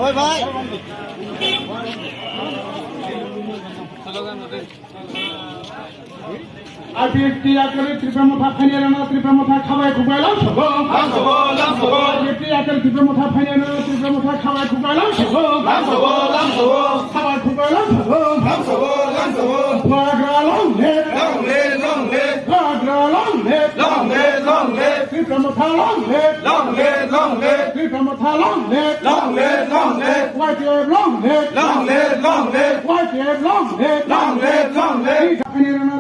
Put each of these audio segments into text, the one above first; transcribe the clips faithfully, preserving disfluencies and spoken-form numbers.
Oi bhai. I P F T yakari Tipra Motha phainai rano Tipra Motha khabai khukbai lam sogo. Lam sogo, lam sogo. I P F T yakari Tipra Motha phainai rano Tipra Motha khabai khukbai lam sogo. Lam sogo, lam sogo. Khabai khukbai lam sogo. Lam sogo, lam sogo. Bubagra long live. Long live, long live. Bubagra long live. Long live, long live. Tipra Motha long live. Long live, long live. Tipra Motha long live. Long live, long live. Y T F long live. Long live, long live. Y T F long live. Long live, long live.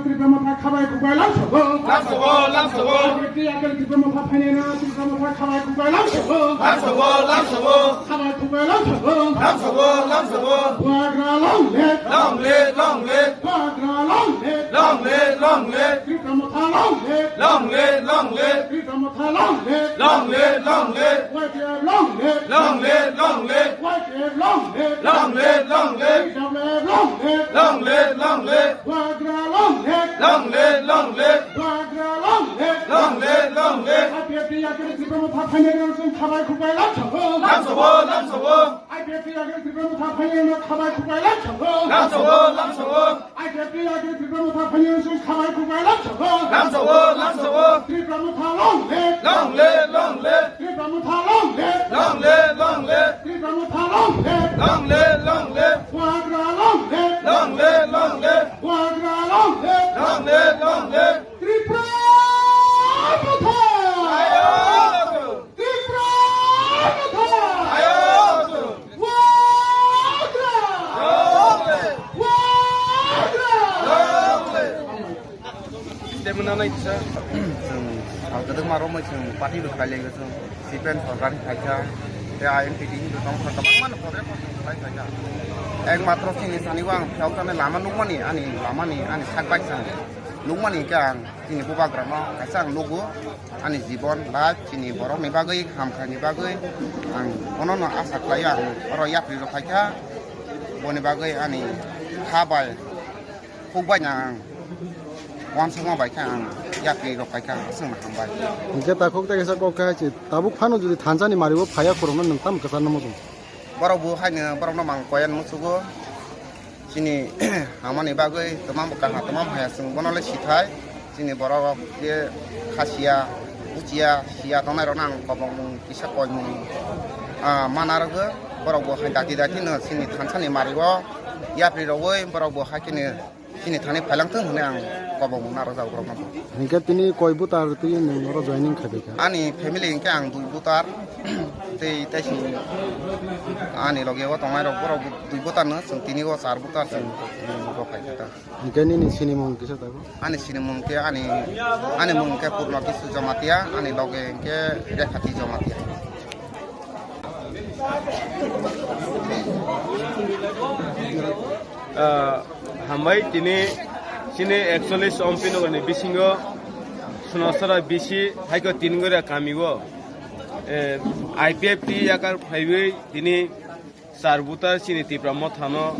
Tipra Motha khabai khukbai lam sogo. Lam sogo, lam sogo. Tipra Motha phainai rano Tipra Motha khabai khukbai lam sogo. Lam sogo, lam sogo. Khabai khukbai lam sogo. Lam sogo, lam sogo. Bubagra long live. Long live, long live. Bubagra long live. Long live, long live. Tipra Motha long live. Long live, long live. Tipra Motha long live. Long live, long live. Y T F long live. Long live, long live. Y T F long live. Long live, long live. T W F long live. Long live, long live. Bubagra long live. Long live, long live. Bubagra long live. Long live, long live. I P F T yakari Tipra Motha phainai rano chwng khabai khukbai lam sogo. Lam sogo, lam sogo. I P F T yakari Tipra Motha phainai rano khabai khukbai lam sogo. Lam sogo, lam sogo. I P F T yakari Tipra Motha phainai rano chwng khabai khukbai lam sogo. Lam sogo, lam sogo. Tipra Motha long live. Long live, long live. Tipra Motha long live. Long live, long live. Tipra Motha long live. Long live, long live. Bubagra long live. Long live, long live. Bubagra long live. Long live, long live. Tipra Motha! Tipra Motha! Bubagra! Bubagra! Tei mwnanai kisa. Chwng salkadwkma romwi chwng party rok khailaigo chwng. C P M sorkar ni khaikha. Tei I N P T ni tongkha kwbangma no podre podre khlai khaikha. Ekmatro chini sani o ang phiyok thani lama nukmani ani lamani ani sak bai chwng nukmani khe ang chini bubagrano kaisa ang nugo. Ani jibon life chini borokni bagwi hamkhaini bagwi ang bonono asa khlaio ang oro yapri rok khaikha. Boni bagwi ani kha bai Khukbai na ang uansukma bai khe ang yapri rok pai kha, aswkno hambai. Hingke takhuk tei kaisa kok khe hai se, tabuk phano jodi thansa ni mari o phaiya khorokno nwng tamo kwcharno muchung? Borok bo haino borokno mang koyan muchugo. Chini hamani bagwi twmam kaha twmam haya chwng bono le sithai. Chini borok rok je khasiya, buchiya, siya tongnai rokno ang kobong mung kisa koimung, ah, mana rwgo. Borok bo hai dati dati no chini thansa ni mari o yapri rogwi borok bo hai kheno chini thani phailangthung hwnwi ang kobong narwkjago borokno. Hinkhe tini koi butar twi nwng oro joining khai phaikha? Ani family hinkhe ang dui butar, tei, tei si ani loge o tongnai rok borok dui butar no, chwng tini o char butar chwng rok phaikha. Hinkhe nini sinimung kisa tabuk? Ani sinimung khe ani, ani mung khe Purno Kisu Jamatia, ani loge hinkhe Rekhati Jamatia. Ah, hambai tini chini ekchollis ompinogoni bisingo Sunasara bisi haiko Tingoria kamio, eh, I P F T yakar phaiwi tini char butar chini Tipra Mothano,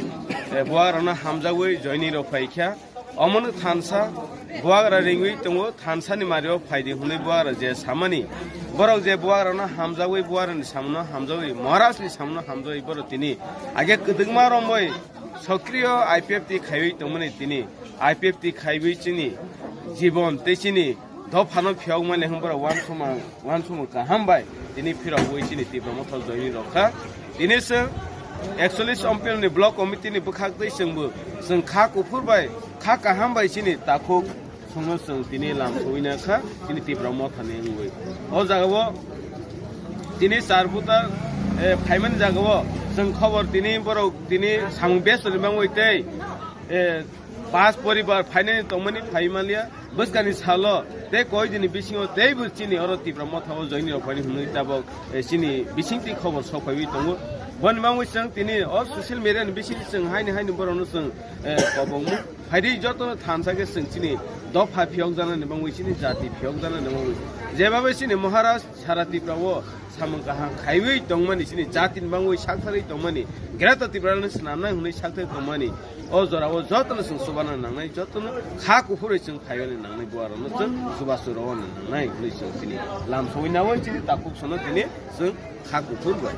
eh, buagrano hamjagwi joining rok phaikha. Omono thansa buagra ringwi tongo, thansani mario phaidi hwnwi buagra je samani. Borok je buagrano hamjagwi, buagrani samano hamjagwi, Maharajni samano hamjagwi borok tini age kwdwkma romwi sokriyo I P F T khaiwi tongmani tini I P F T khaiwi chini jibon tei chini dophano phiyokmani hwnba uansukma, uansukma kaham bai tini phirogwi chini Tipra Motha joining rok kha. Tini chwng ekchollis ompinogoni block committee ni bwkhak twi chwngbo chwng kha kuphur bai kha kaham bai chini takhuk songno chwng tini lam sogwi na kha chini Tipra Mothani wngwi. O jagao tini char butar, eh, phaimani jagao chwng khobor tini borok tini samung bes rimangwi tei, eh, Pas poribar phainani tongmani phai manliya, bwskani salo tei koi dini bisingo teibo chini oro Tipra Mothao joining rok phaini hwnwi tabok, eh, chini bisingtwi khobor sok phaiwi tongo. Boni bagwi chwng tini o social media ni bisingtwi chwng haini haini borokno chwng, eh, kobongmu phaidi jotono thansa khe chwng chini dopha phiyokjaknani bangwi, chini jati phiyokjaknani bangwi, jebabe chini Maharaj sara Tripura o samung kaham khaiwi tongmani, chini jatini bangwi saktharwi tongmani, Greater Tipraland-no swnamnai hwnwi saktharwi tongmani, o jorao jotono chwng chubana nangnai, jotono kha kuphurwi chwng phaiyani nangnai, buarokno chwng chubachu rwna nangnai hwnwi chwng chini lam sogwi nawi chini takhuk sono tini chwng kha kuphur bai.